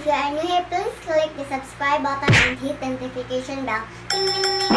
you are new here, please click the subscribe button and hit the notification bell. Ding, ding, ding.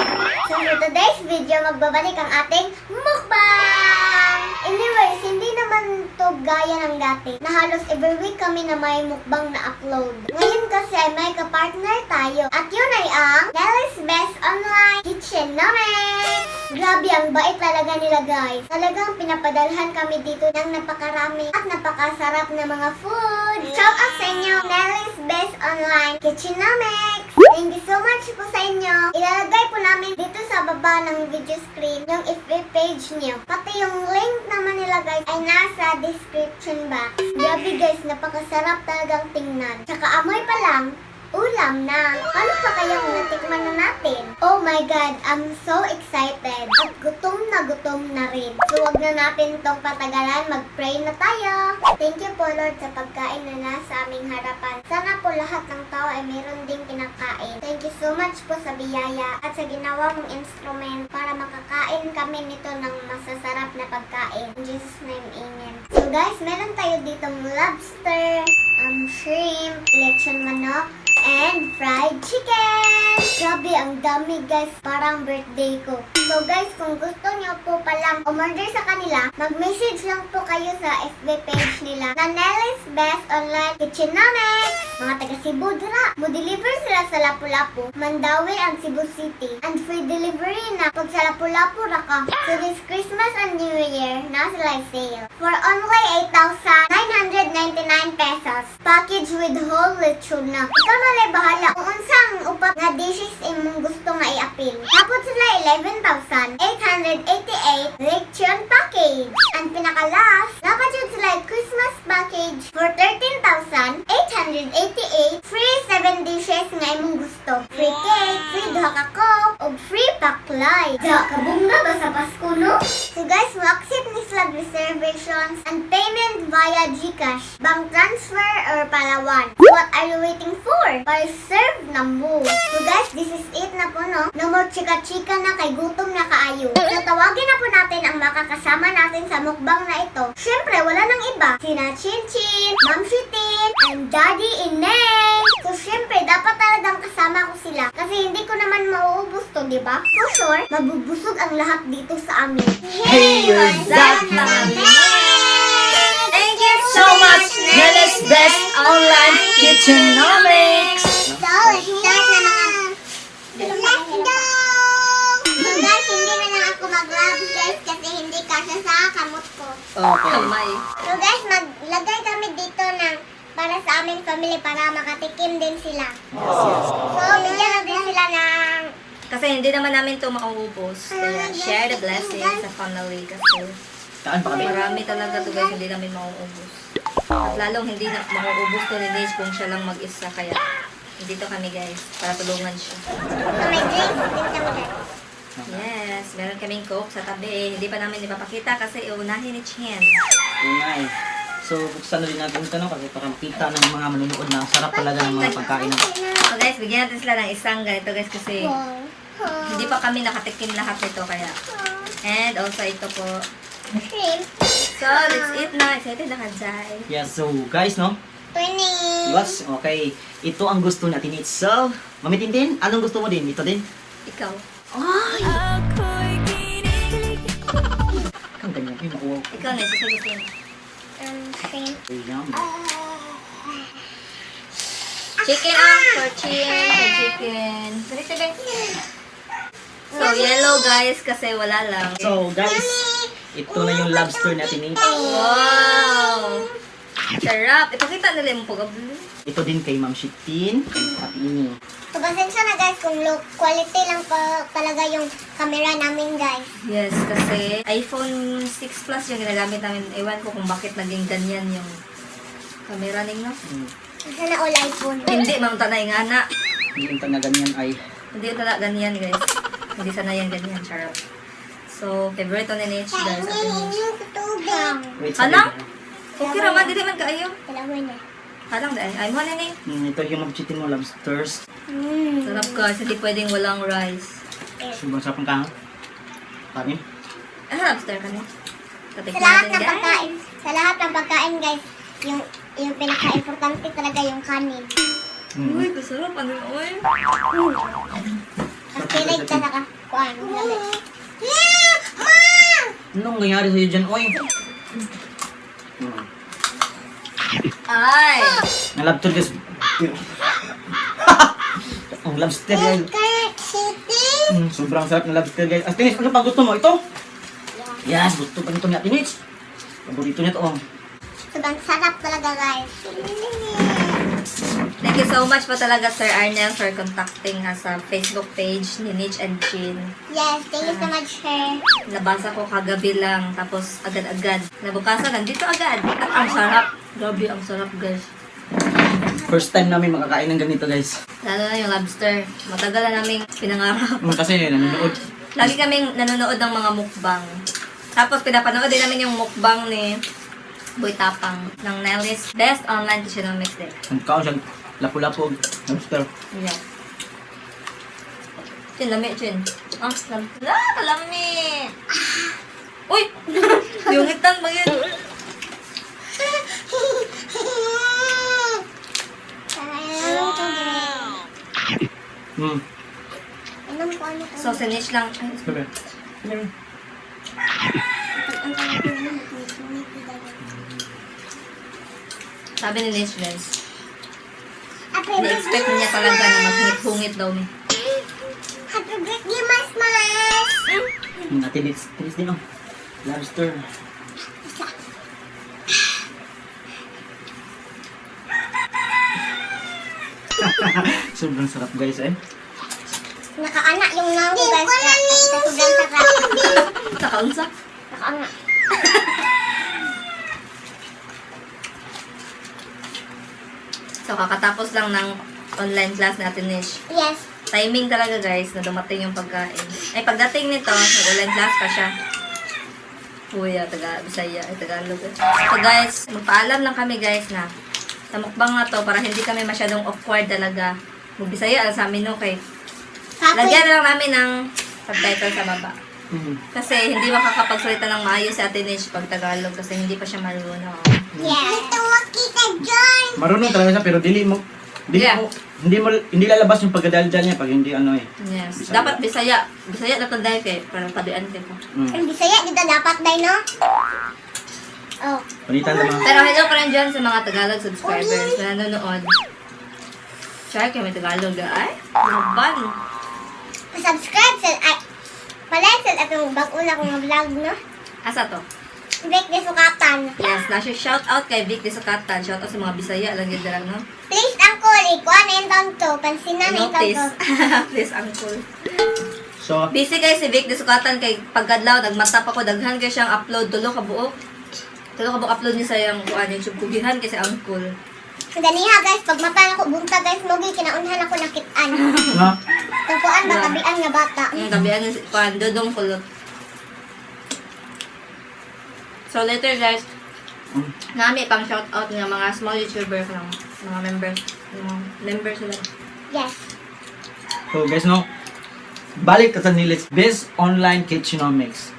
So for today's video, magbabalik ang ating mukbang! Anyways, hindi naman to gaya ng dati na halos every week kami na may mukbang na upload. Ngayon kasi ay may kapartner tayo at yun ay ang Nelly's Best Online Kitchen namin! Grabe, ang bait talaga nila guys. Talagang pinapadalhan kami dito ng napakarami at napakasarap na mga food. Shout out sa inyo, Nelly's Best Online Kitchen namin! Thank you so much po sa inyo. Ilalagay po namin dito sa baba ng video screen yung FB page niyo. Pati yung link naman nila guys ay nasa description box. Grabe guys, napakasarap talagang tingnan. Tsaka amoy pa lang, ulam na. Paano pa kayang natikman na natin? Oh my God, I'm so excited. At gutom na rin. So wag na natin tong patagalan, mag-pray na tayo. Thank you po Lord sa pagkain na nasa aming harapan. Sana po lahat ng tao ay meron ding kinakain. Thank you so much po sa biyaya at sa ginawa mong instrument para makakain kami nito ng masasarap na pagkain. In Jesus' name, amen. So guys, meron tayo ditong lobster, shrimp, lechon manok, and fried chicken! Grabe, ang dami guys. Parang birthday ko. So guys, kung gusto nyo po palang umorder sa kanila, mag-message lang po kayo sa FB page nila na Nelly's Best Online Kitchen namin. Mga taga Cebu, dira. Mo-deliver sila sa Lapu-Lapu, Mandawi, and Cebu City. And free delivery na pag sa Lapu-Lapu ra ka. So this Christmas and New Year, na sila sale. For only 8,999 pesos. Package with whole lechon na. Ikaw na lang bahala kung unsang upat na dishes imong gusto nga i-appeal. Tapos sila 11,888 lechon package. And pinaka-last, dapat yun sila Christmas package for 13,888 free 7 dishes nga imong gusto. Free cake, free duha ka coke, o free paklay. Da, kabunga ba sa Pasko, no? So guys, ma-accept ni Slag reservations and payment via GCash, bank transfer, or Palawan. What are you waiting for? Serve na mo. So guys, this is it na po, no? No more chika-chika na, kay gutom na kaayo. So tawagin na po natin ang makakasama natin sa mukbang na ito. Syempre, wala nang iba. Sina Chinchin, Ma'am Shitin, and Daddy Ineng. So syempre, dapat talagang kasama ko sila. Kasi hindi ko naman mauubos to, di ba? For sure, mabubusog ang lahat dito sa amin. Hey, what's up, mami? Thank you So much, Nelly's Best Online Kitchenomics! So, let's start na mga... Let's go! So guys, hindi na lang ako mag-grab guys kasi hindi kasya sa kamot ko. Okay. Kamay. So guys, maglagay kami dito ng para sa aming family para makatikim din sila. So, bigyan natin sila ng... Kasi hindi naman namin ito mauubos. Kaya share the blessings sa family kasi Kaan pa kami? marami talaga to guys, hindi namin mauubos. At lalong hindi na mauubos to ni Nage kung siya lang mag-isa. Kaya dito kami guys, para tulungan siya. So, may drinks din kami guys. Yes, meron kaming coke sa tabi. Hindi pa namin ipapakita kasi uunahin ni Chen. Oo nga eh. So, buksan na rin natin ito, no? Kasi para makita ng mga manunood na ang sarap talaga ng mga pagkain. So guys, bigyan natin sila ng isang ganito guys kasi hindi pa kami nakatikim lahat nito kaya. And also ito po. Shrimp. So, let's eat na. Excited na ka, Jai. Yeah, so guys, no? 20. Yes, okay. Ito ang gusto natin. So, Mami Tintin, anong gusto mo din? Ito din? Ikaw. Ay! Ang ganyan yun. Wow. Ikaw na, sasagot yun. Shrimp. Yum. Chicken for chicken. Sorry, guys. So, yellow guys kasi wala lang. So, guys, ito na yung lobster natin. Wow! Sarap. Ipakita nila yung pagablo. Ito din kay Ma'am Shitin, kay Ate Ini. So, pasensya na guys kung low quality lang pa talaga yung camera namin guys. Yes, kasi iPhone 6 Plus yung ginagamit namin. Ewan ko kung bakit naging ganyan yung camera ninyo. Sana all iPhone. Hindi, ma'am, tanay nga na. Hindi yung na ganyan ay... Hindi talaga ganyan, guys. Hindi sana yan ganyan, charot. So, favorite ni Nate, guys. Ate Nate. Yung tutubang. Wait, Kanang? sabi ko. Okay raman, dili man kaayo. Dalawa na. Kanang dahil. Ay mo na ni. Ito yung Ma'am Shitin mo, lobsters. Sarap guys, hindi pwedeng walang rice. Sobrang sarap ng kahang. Kanin. Ah, lobster ka na. Sa Tatikman lahat natin, ng guys. pagkain, sa lahat ng pagkain guys, yung pinaka-importante talaga yung kanin. Mm. Uy, kasarap. Ano yun? Uy. Ang kilig ka na ka. Kuan. Anong nangyari sa'yo dyan, oy? Ay! Ang lobster guys. Ang lobster guys. Sobrang sarap ng lobster guys. Tinis, ano pa gusto mo? Ito? Yes, gusto pa nito niya, Tinis. Paborito niya to, oh. Sobrang sarap talaga, guys. Thank you so much po talaga, Sir Arnel, for contacting us sa Facebook page ni Nitch and Chin. Yes, thank you so much, sir. Nabasa ko kagabi lang, tapos agad-agad. Nabukasan, nandito agad. At ang sarap. Grabe, ang sarap, guys. First time namin makakain ng ganito guys. Lalo na yung lobster. Matagal na namin pinangarap. Kasi nanonood. Lagi kaming nanonood ng mga mukbang. Tapos pinapanood din namin yung mukbang ni Boy Tapang ng Nelly's Best Online Kitchenomics din. Ang kaon siya, lapu-lapu, lobster. Yeah. Chin, lami, Chin. Ah, kalami. Uy! Yungitan ba yun? Hmm. Alam ko ano So, sinitch lang. Ay, Sabi. sabi ni Nitch, guys. Na-expect niya talaga na maghungit-hungit daw ni. Happy birthday, Mas Mas! Tinis din, oh. Lobster. Sobrang sarap guys eh. Nakaanak yung nango, guys. Sa sobrang sarap. Nakaunsa? Nakaanak. So, kakatapos lang ng online class natin, Nish. Yes. Timing talaga, guys, na dumating yung pagkain. Ay, pagdating nito, nag-online class pa siya. Kuya, Bisaya, ay Tagalog. So, guys, magpaalam lang kami, guys, na sa mukbang na to, para hindi kami masyadong awkward talaga. Mag-Bisaya, sa amin, no, kay lagyan na lang namin ng subtitle sa baba. Kasi hindi makakapagsalita ng maayos si Ate Nish pag Tagalog kasi hindi pa siya marunong. Yes. Ito kita dyan. Marunong talaga siya pero Yeah. hindi lalabas yung pagkadaldal niya pag hindi ano eh. Yes. Bisaya. Dapat Bisaya. Bisaya na tanda kay para tabian kay ko. Ang Bisaya, dito dapat day, no? Oh. Palitan naman. Pero hello pa rin dyan sa mga Tagalog subscribers na nanonood. Share kayo may Tagalog ay? Ban. Subscribe sa palike sa atong bag-una kong vlog, no? Asa to? Vic de Sukatan. Yes, nasa shout out kay Vic de Sukatan. Shout out sa mga Bisaya lang yun lang, no? Please, Uncle, ikuha na yung taon to. Pansin na yung taon Notice. to. Please, uncle. So, Busy guys si Vic de Sukatan kay pagkadlaw nagmatap ako daghan kay siyang upload tulo ka buok. Tulo ka buok upload niya sa yung YouTube kugihan kasi uncle. Ganiha, guys. Pag mata ko, bunta, guys, mogi, kinaunhan ako nakitaan. na, Tagpuan ba, tabian nga bata. Yung tabihan niya si Dodong Kulot. So later guys, nami pang shout out ng mga small YouTuber ng mga members. Mga members sila. Yes. so guys no, balik ka sa Nilis Best Online Kitchenomics.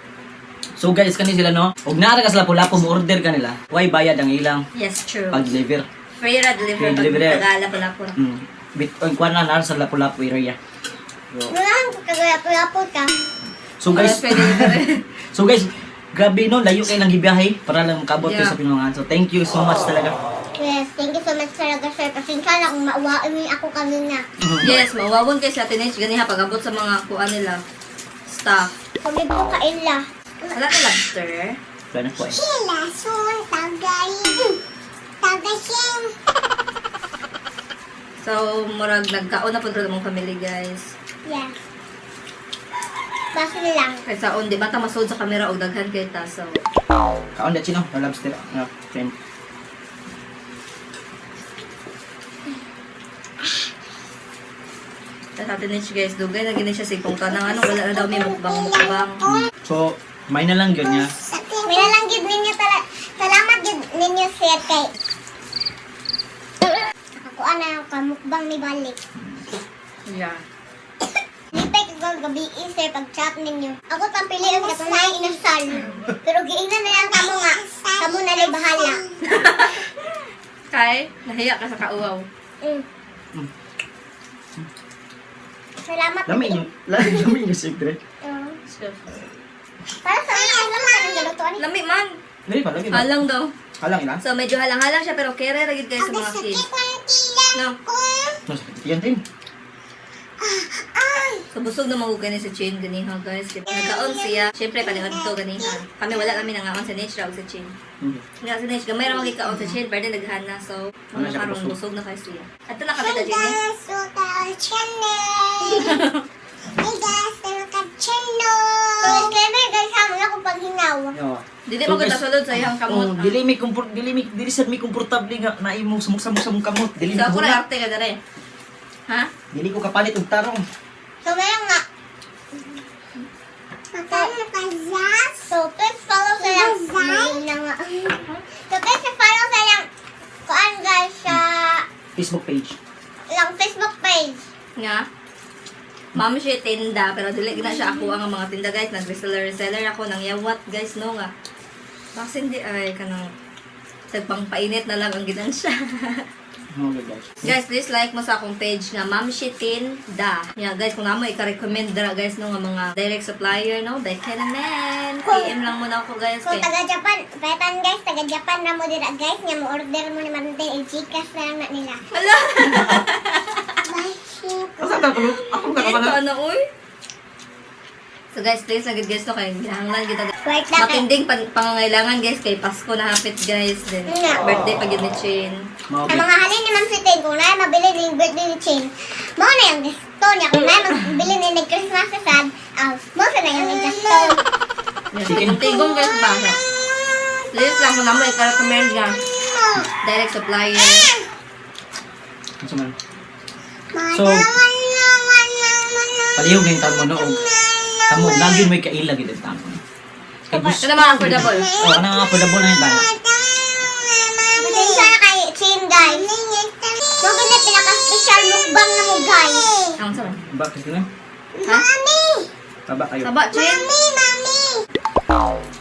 So guys, kani sila no, ug naara ka sa lapu-lapu mo order ka nila. Why bayad ang ilang Yes, true. pag-deliver. Free ra deliver Free pag delivery. Tagala pala po. Bitcoin kuan na nara sa lapu-lapu area. So, Nunahan ko kagaya-puyapot ka. so guys, Free delivery. so guys, grabe no, layo kayo lang gibiyahe para lang makabot kayo Yeah. sa Pinungan. So thank you so much talaga. Yes, thank you so much talaga, sir. Pasensya na kung mauwain mo ako kanina. Yes, mawawon kay sa Tinich ganiha pag-abot sa mga kuan nila staff. Kami po kaila. Wala ka lobster. Wala na po eh. Sila, sun, tagay. Tagasin. So, murag nagkaon na po rin mong family, guys. Yes. Basta lang. Kaya sa on, di ba ta masod sa camera o daghan kay ta. So, Kaon na chino, na lobster. Same. sa Tinich, guys, dugay na gini siya sa ipong tanang. Ano, wala na daw may mukbang. So, may na lang yun niya. May nalanggid ninyo talaga. Salamat gid ninyo, sir, kay. Nakakuha na yung kamukbang ni Balik. Yeah. Lipay kag gabi, sir, pag-chat ninyo. Ako pang piliin ka tunay inasal. Pero giingnan na yan kamo nga. Kamo na lay bahala. Kay, nahiya ka sa kauaw. Salamat. Lami yung, lami yung secret. Para sa akin, alam ka ng galutuan. Lami man. Lagi pa, lagi pa. Halang daw. Halang ina. So, medyo halang-halang siya, pero kere ragid guys sa mga kids. No. Mas, yan din. So, busog na magugay ni sa Chin ganiha guys. Nagkaon siya. Siyempre, paliwad ito ganiha. Kami wala kami nangaon sa niche raw sa Chin. Nga sa niche, gamay raw magkikaon sa Chin, pero naghana. So, Ano mga siya, karong busog? busog na kayo siya. At lang kami ta Jenny. Disclaimer guys, hamon ako pag hinaw. Oo. Dili So, mo kita guys, sulod sa iyang kamot. Oh, dili sad mi komportable nga na imo samok-samok sa mong kamot. Dili So, mi ako ko rin arte ka dere. Ha? Dili ko kapalit og tarong. So, ngayon nga. So, please follow sa yung na nga. So, please follow sa yung kuan guys sa Facebook page. lang Facebook page. Nga. Ma'am siya tinda, pero dili gina siya ako ang mga tinda guys. Nag-reseller ako ng yawat guys, no nga. Bakit hindi ay kanang tagpangpainit na lang ang ginan siya. Okay guys. Guys, please like mo sa akong page nga Ma'am Shitinda. Yeah, guys, kung namo i-recommend dira guys no nga mga direct supplier no, by naman. PM lang muna ako guys Kung kay. taga Japan, petan guys, taga Japan na mo dira guys, nga mo order mo ni Martin, i-Gcash na lang na nila. Ala. Asa ta ko? Ako ka Ito ka ano uy. So guys, please lang guys no kay gihanglan kita. Wait na kay. Matinding pangangailangan guys kay Pasko na hapit guys. Then Nga. birthday pa gid ni Chin. Ang mga halin ni Ma'am Sitin, kung na mabili ni birthday ni Chin, mo na yung gusto niya. Kung na mabili ni ni Christmas sa sad, mo sa na yung gusto. Sige. Tigong guys ba. Please lang kung namo i-recommend nga direct supplier. Ano man? So, palihog na yung tawag mo no og kamo nagyon may kaila gid ang tawag. Kay gusto. Ito naman affordable. Oh, ana nga affordable na yung tawag. Pasensya na kay Chin guys. So, ganda pinaka-special mukbang na mo guys. Ang sarap. Bakit na? Ha? Taba kayo. Saba, Chin.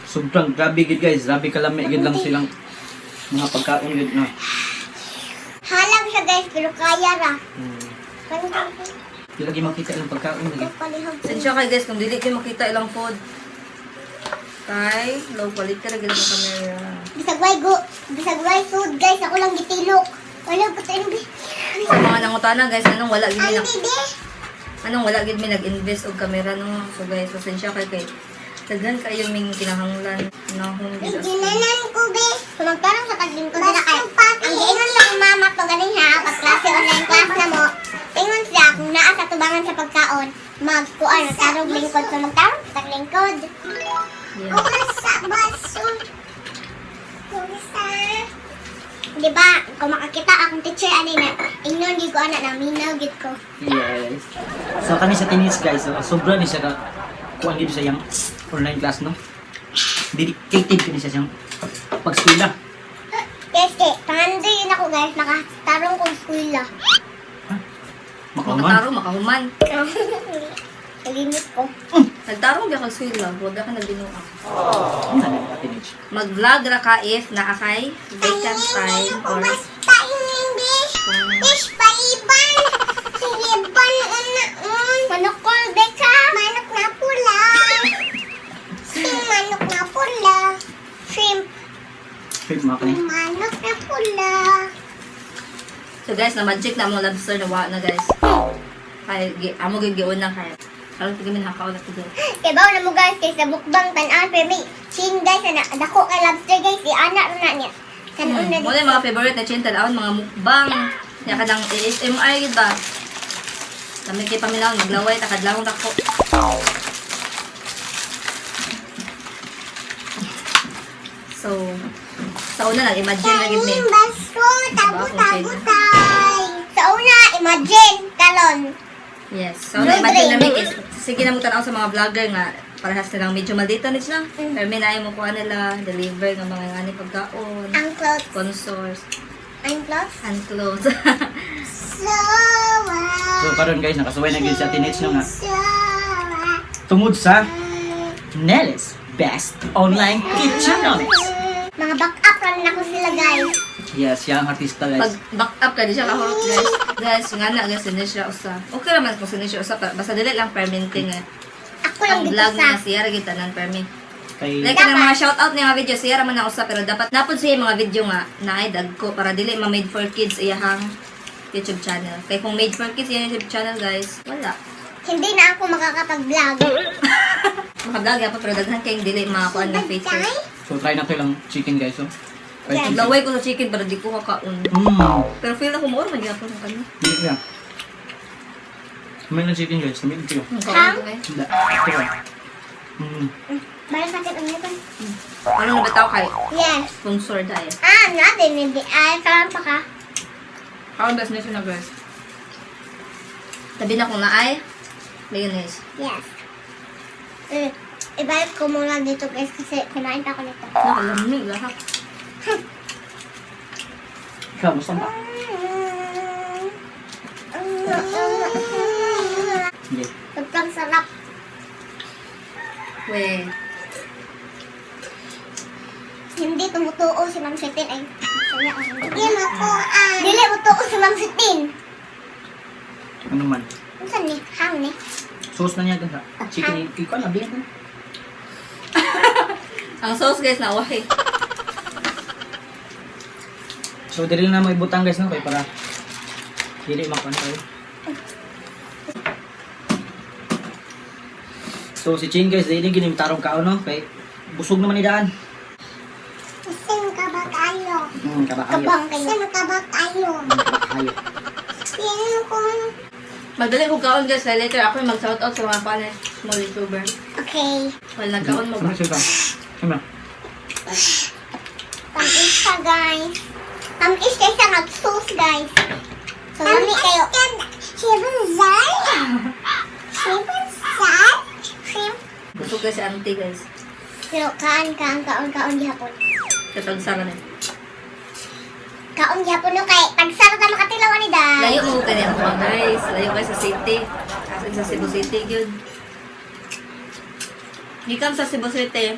Sobrang grabe gid guys, grabe kalami gid lang silang mga pagkaon gid na. Halang siya guys, pero kaya ra. Hmm. Di lagi makita yung pagkaon lagi. Palihog. Sensya kay guys, kung dili kayo makita ilang food. Kay, low quality ra gid ang camera. Bisag way food guys, ako lang gitilok. Wala ko tayo Sa mga nangutana guys, anong wala gid mi Ay, hindi. anong wala gid mi nag-invest og camera no. So guys, pasensya kay daghan kayo ming kinahanglan na home gid. Ginanan ko, be. Sumagtarong sa tagling ko na kay. Ang giingon sa akong mama to galing ha, pag klase online class na mo. Ingon siya, kung naa sa tubangan sa pagkaon, magkuan, tarong lingkod. Sumagtarong sa taglingkod. Yeah. Sa baso. Diba, kung makakita akong teacher, ano na, ingnon di ko anak na, minaw gid ko. Yes. So kani sa tinis guys, sobra ni siya ka kuan gid sa yang online class no. Dedicated kini siya siyang pag-eskwela. Yes, pangandoy yun ako guys, nakatarong kong eskwela. Makaman. Makatarong, makahuman. Kalimit ko. Nagtarong di ako sa school, huwag ka nagbinuang. Ano ba tinis? Mag-vlog ra ka if naakay vacant time or Basta English. Fish pa iban. Iban na manok ko, beka. Manok na pula. Manok na pula. Shrimp. Favorite mga kani. Manok na pula. so guys, na magic na mga lobster na wa na guys. Kaya amo gigiun na kaya. Kalau tigmin hakaw na tigil. Kaya bawa na mo guys, kay sa mukbang tanan, pero may chin guys, na dako kay lobster guys, si anak na niya. Kanon na Mo na yung mga favorite na chin talawon mga mukbang. Ya kadang ASMR gid ba. Kami kay paminaw maglaway takadlawon dako. So, sa una nag-imagine na gid mi. baso, tabu-tabutay. Sa una, imagine, talon. Yes. So, na-imagine namin is, sige na mo tanaw sa mga vlogger nga, parehas nilang medyo maldita nito na. Pero may naay mo kuha nila, deliver ng mga ngani pagkaon, Ang clothes. sponsors, Ang clothes. and clothes. So, So karon guys, nakasuway na gid sa teenage no nga so, tungod sa Nelly's Best Online Kitchenomics. Mga back-up lang ako sila, guys. Yes, siya ang artista Pag guys. back up ka, di siya kahurot guys. Guys, nga na guys, hindi siya usa. Okay naman kung hindi siya usa. Basta dili lang perminting eh. Ako lang Ang dito vlog sa... niya siya, kita ng permit. Kay Like kanang mga shoutout niya nga video, siya raman na usa. Pero dapat napod siya yung mga video nga na ay dagko para dili ma-made for kids iyahang YouTube channel. Kaya kung made for kids yung YouTube channel guys, wala. Hindi na ako makakapag-vlog. Makablog pa pero daghan kayong dili makakuan ng feature. so try natin lang chicken guys. So. Fried Yes. chicken. Naglaway ko sa chicken pero di ko kakaon. Pero feel ako mo man gyapon ng kanya. Hindi niya. Kumain ng chicken guys. Kumain kayo. Ang kaon ko eh. Hindi. Ito ba? Bala sa akin ang nito. Ano na bitaw kay Yes. sponsor dahil. Natin, hindi. Kalam pa ka. Kaon best na siya na guys. Tabi na kung naay. Mayonnaise. Yes. Ibalik ko muna dito, guys, kasi kumain pa ako nito. Nakalamig lahat. Ikaw, gusto ba? Hindi. Sobrang sarap. We. Hindi tumutuo si Ma'am Sitin. Ay, saya ako. Hindi matuan. Dili mutuo si Ma'am Sitin. Ano man? Ano saan ni? Hang ni? Sauce na niya ganda. Chicken, ikaw lang. Biyan. Ang sauce guys na wahi. So, dili na mo ibutang guys, no? Kaya para dili makuha tayo. So, si Chin guys, dili ginim tarong kao, no? Kaya busog naman ni Daan. Sino ka ba tayo? Kabakayo. Kabang kayo. Sino ka ba tayo? Kabakayo. Sino kung... Magdali ko kaon guys. Kaya later ako yung mag-shoutout sa mga panes. Small YouTuber. Okay. Well, nagkaon mo ba? Ano siya? Ano? Tamis ka, guys. Tamis kayo sa nag-sauce, guys. So, lami kayo. Shibuzay? Shibuzay? Shib... Busog guys si auntie guys. Pero kaon gihapon. Katag sara na. Kaon gihapon no kay tagsara ta makatilaw ni Day. Layo mo ka niya mga guys. Layo guys sa city. Kasi sa Cebu City yun. Gikan sa Cebu City.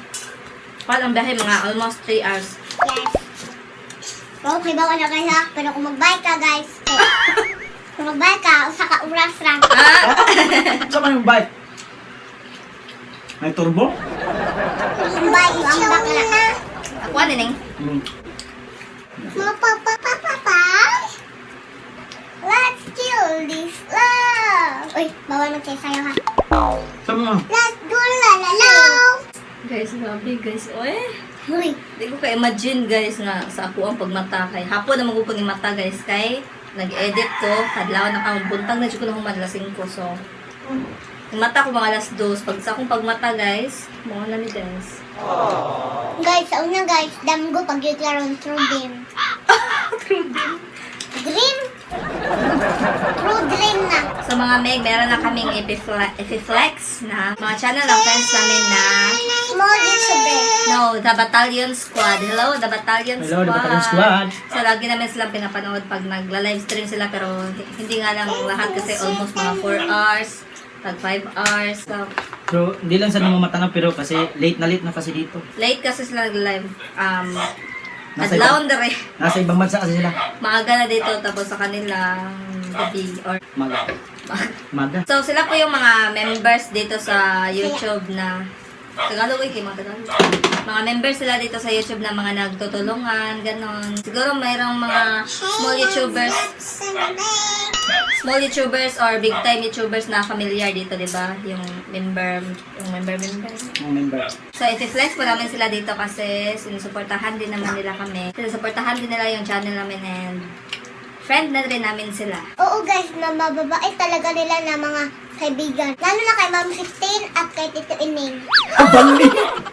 Pal ang biyahe mga almost 3 hours. Yes. Okay, bawal na guys ha. Pero kung mag-bike ka guys. Kung mag-bike ka, usa ka oras ra. Ah! Saan man yung bike? May turbo? Kung bike, ang bakla. Ako ano ning? Mapapapapapa. Let's kill this love. Uy, bawal magsasayo ha. Saan mo? Let's do la la la. Guys, grabe guys. Oy. Uy, Hindi ko ka-imagine guys nga sa ako ang pagmata kay. Hapon na magupag yung mata guys kay nag-edit ko. Kadlaw na kang buntag na ko na human alas 5. So, yung mata ko mga alas 2. Pag sa akong pagmata guys, mga na ni guys. guys, sa una guys, damgo pag yun karon true dream. Dream? True dream na. Sa mga meg, meron na kaming Epiflex na mga channel ng friends namin na Small YouTuber. no, The Battalion Squad. Hello, The Battalion Hello, Squad. The Battalion Squad. So, lagi namin silang pinapanood pag nagla-live stream sila pero hindi nga lang lahat kasi almost mga 4 hours, tag 5 hours. So, So, hindi lang sa nang matanong pero kasi late na kasi dito. late kasi sila nag-live. Nasa Adlaw ibang- dere. Nasa ibang bansa kasi sila. Maaga na dito tapos sa kanilang gabi or Maga. Maga. So, sila po yung mga members dito sa YouTube na Tagalog kay mga Tagalog. Mga members sila dito sa YouTube na mga nagtutulungan, ganon. Siguro mayroong mga small YouTubers or big time YouTubers na familiar dito, 'di ba? Yung member. Mga member. So, i-flex po namin sila dito kasi sinusuportahan din naman nila kami. Sinusuportahan din nila yung channel namin and friend na rin namin sila. Oo guys, na mababait talaga nila na mga kaibigan. Lalo na kay Ma'am Christine at kay Tito Ining.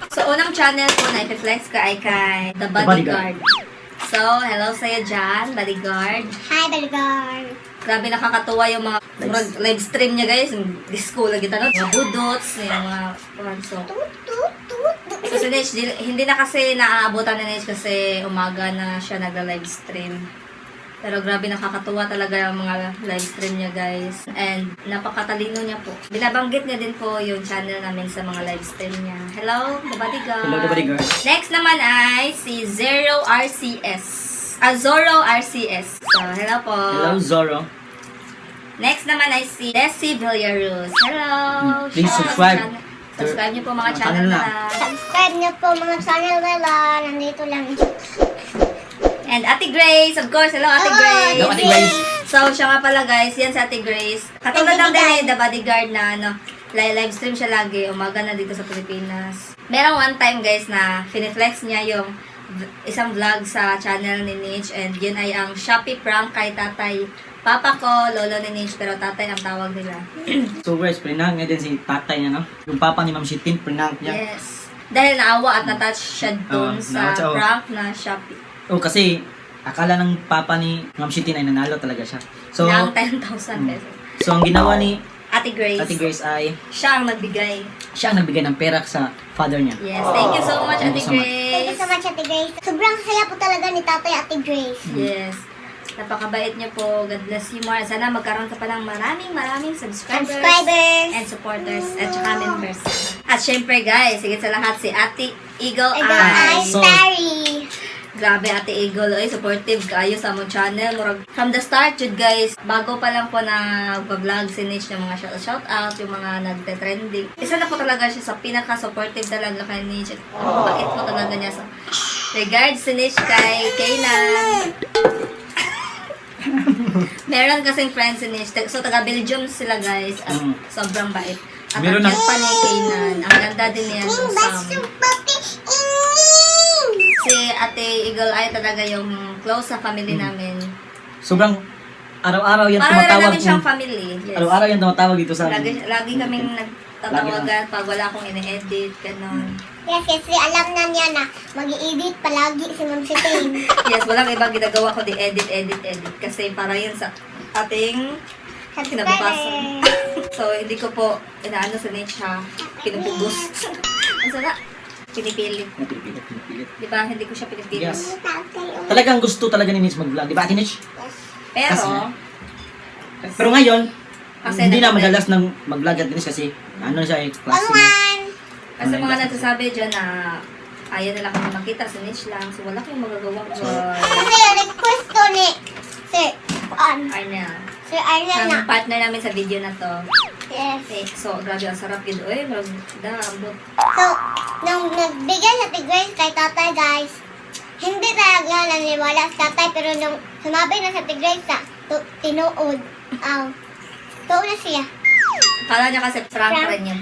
So, unang channel po na i-flex ko ay kay The Bodyguard. So, hello sa'yo dyan, Bodyguard. Hi, Belgar. Grabe nakakatuwa yung mga live stream niya guys. Yung disco lagi tanong. Mga budots, yung mga so, Tut, tut, tut. so si Nage, hindi na kasi naaabutan ni Nage kasi umaga na siya nagla-live stream. Pero grabe, nakakatuwa talaga yung mga live stream niya, guys. And napakatalino niya po. Binabanggit niya din po yung channel namin sa mga live stream niya. Hello, The Bodyguard. Hello, The Bodyguard. Next naman ay si Zero RCS. Zoro RCS. So, hello po. Hello, Zoro. Next naman ay si Desi Villaruz. Hello. Please Shout out subscribe. sa channel. Subscribe niyo po mga Mga channel channel nila. Subscribe niyo po mga channel nila. Nandito lang. And Ate Grace, of course. Hello, Ate Hello, Grace. Hello, Ate Grace. So, siya nga pala, guys. Yan si Ate Grace. Katulad lang din The Bodyguard na, live stream siya lagi. Umaga na dito sa Pilipinas. Merong one time, guys, na finiflex niya yung isang vlog sa channel ni Nitch. And yun ay ang Shopee prank kay tatay. Papa ko, lolo ni Nitch, pero tatay ang tawag nila. So guys, prank niya din si tatay niya, no? Yung papa ni Ma'am Shitin, prank niya. Yes. Dahil naawa at natouch siya dun sa naawa siya, prank na Shopee. Oh, kasi akala ng papa ni Ma'am Shitin ay nanalo talaga siya. So, Ng 10,000 pesos. so ang ginawa ni Ate Grace, Ate Grace ay siya ang nagbigay. siya ang nagbigay ng pera sa father niya. Yes, thank you so much, Thank Ate you so much. Grace. Thank you so much, Ate Grace. Sobrang saya po talaga ni Tatay Ate Grace. Yes. Napakabait niyo po. God bless you more. Sana magkaroon ka pa ng maraming subscribers. And supporters. At saka members. At syempre guys, higit sa lahat si Ate Eagle Ego Eye. ay Starry. Grabe Ate Eagle. Oy, supportive kayo sa among channel. Murag, from the start yun guys, bago pa lang po na vlog si Nitch ng mga shout out, yung mga nagte-trending. Isa na po talaga siya sa pinaka-supportive talaga kay Nitch. At bait po talaga niya. So, regards si Nitch kay Kaynan. Meron kasing friends si Nitch. So, taga Belgium sila guys. At sobrang bait. At Meron ang na- cute pa ni Kaynan. Ang ganda din niya ng Sam. Si Ate Eagle Eye talaga yung close sa family namin. Sobrang araw-araw yan Para na tumatawag. namin siyang family. Yes. Araw-araw yan tumatawag dito sa Lagi kaming nagtatawagan pag wala akong ine-edit, gano'n. Yes, kasi alam na niya na mag-i-edit palagi si Ma'am Shitin. Yes, walang ibang ginagawa ko di edit. Kasi para yun sa ating kinabukasan. So, hindi ko po inaano sa niche ha. Pinupugos. Ang sana? Pinipilit. Pinipilit. Di ba? Hindi ko siya pinipilit. Yes. Talagang gusto talaga ni Nitch mag-vlog. Di ba, Ate Nitch? Pero, Pero ngayon, Kasi hindi na nag- madalas ng mag-vlog at Nitch kasi ano siya eh, klase niya. Pangan! kasi mga nagsasabi dyan na ayaw nila kami makita sa niche lang. So, wala kayong magagawa guys. Kasi request ko ni Sir Arnel. Sir Arnel na. Ang partner namin sa video na to. Yes. Okay, so, grabe ang sarap yun. Uy, magdambot. So, nung nagbigay sa Ate Grace kay Tatay guys, hindi talaga naniwala sa Tatay pero nung sumabi na sa Ate Grace na tinuod, tuon na siya. Kala niya kasi prank Prank. rin yun.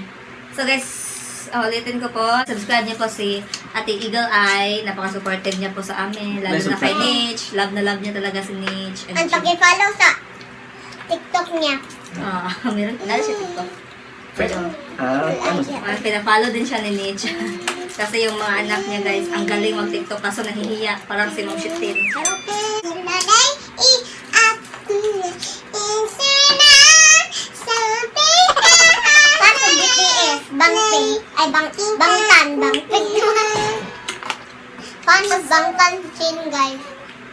So guys, ulitin ko po. Subscribe niyo po si Ate Eagle Eye. Napaka-supportive niya po sa amin. Lalo na kay Nitch. Love na love niya talaga si Nitch. Ang pag-follow sa TikTok niya. Meron na siya TikTok. Pero, Ano siya? pinafollow din siya ni Nitch. Kasi yung mga anak niya guys, ang galing mag-TikTok kaso nahihiya. Parang si Ma'am Shitin. Paano BTS? Bangping? Ay, Bangtan. Paano Bangtan Chin, guys?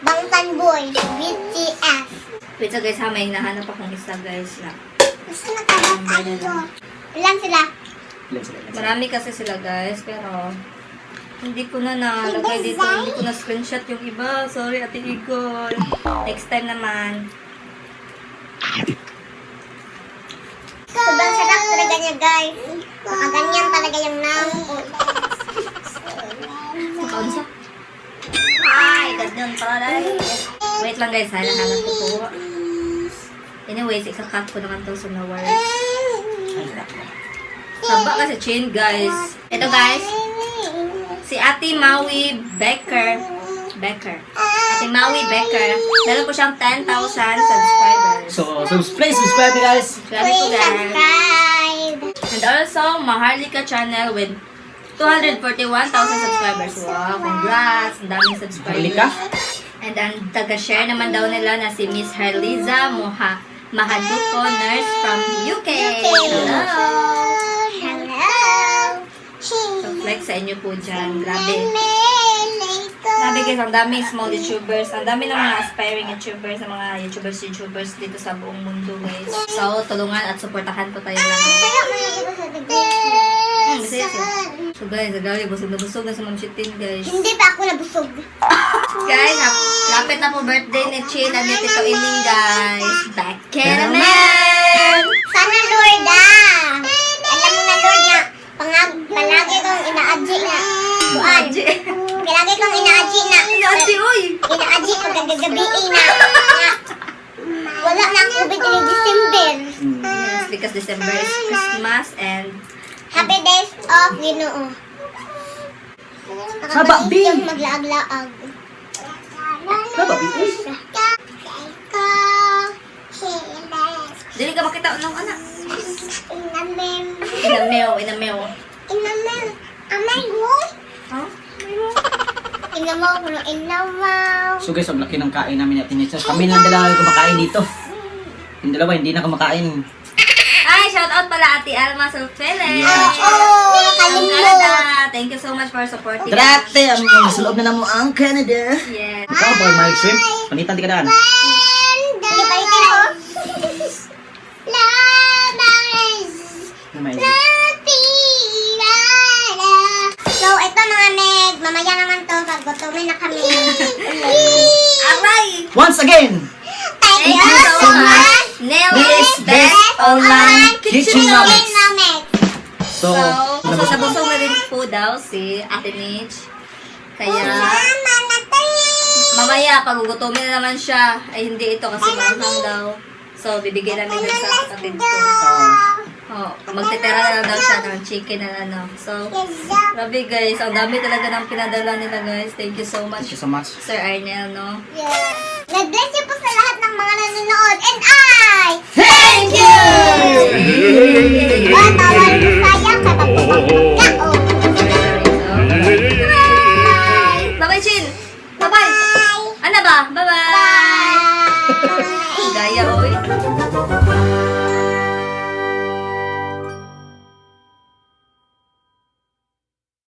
Bangtan Boy. BTS. Wait, so guys ha, may hinahanap akong isa guys na. Gusto na kabatan ko. Ilan sila? Marami kasi sila guys, pero hindi ko na nalagay dito. Hindi ko na screenshot yung iba. Sorry, Ate Igor. Next time naman. Sobrang sarap talaga niya, guys. Ganyan talaga yung nang. Kaunsa? Ay, ganyan pala. Wait lang guys, hanap ko po. Anyways, ikakat ko naman to sa nawar. Saba kasi chin guys. Ito guys, si Ate Maui Becker. Ate Maui Becker. Meron po siyang 10,000 subscribers. So, please subscribe me guys. Grabe po guys. Subscribe. And also, Maharlika channel with 241,000 subscribers. Wow, congrats. Ang daming subscribers. Maharlika? And ang taga-share naman daw nila na si Miss Harliza Mahaduko, nurse from UK. Hello! Hello. So, flex sa inyo po dyan. Grabe. Sabi guys, ang daming small YouTubers, ang dami ng mga aspiring YouTubers, ng mga YouTubers dito sa buong mundo guys. So, tulungan at supportahan po tayo lahat. Kaya mo na dito sa tigil. Masaya siya. So guys, agad, busog na sa Ma'am Chitin guys. Hindi pa ako nabusog. Guys, lapit na po birthday ni Chin at ni Tito Ining guys. Back in a man! Sana Lord Alam mo na Lord nga, palagi kong ina-adji na. Buwan. Palagi kong ina-adji na. Inachi, uy! Ina-adji ko gagabiin na. Wala na ang COVID ni December. Yes, because December is Christmas and Happy days of Ginoo. Haba, B. Yung maglaag-laag. Haba, B. dili ka makita ng anak. Inamem. Inameo. Inamem. Amay mo. Huh? Inamaw ko ng inamaw. So guys, ang laki ng kain namin at tinis. Kami lang dalawa yung kumakain dito. Yung dalawa, hindi na kumakain. Ay, shout out pala Ate Alma Sulfele. Yeah. Oh, From nakalimot. Canada. Thank you so much for supporting us. Grabe, ang sa loob na naman ang Canada. Yes. Ikaw, boy, Mike Shrimp. Panitan di ka daan. Hindi pa rin ako. Ano may- So, ito mga meg, mamaya naman to, pag gutumin na kami. Aray! Once again, Thank you so much. Nelly's Best Online Kitchenomics. so, So, sa busog na rin po daw si Ate Nitch. Kaya, mamaya, pag gugutumin na naman siya, ay hindi ito kasi manghang daw. So, bibigyan namin dun sa kapatid ko. Oh, magtitira na lang daw siya ng chicken na ano. So, grabe guys, ang dami talaga ng pinadala nila guys. Thank you so thank much, you so much. Sir Arnel, no? God-bless you po sa lahat ng mga nanonood. And I Thank you! bawal mo sayang sa pagpapagkaon. Bye-bye, Chin! Bye-bye! Ano ba? Bye-bye! Bye! Gaya, oy.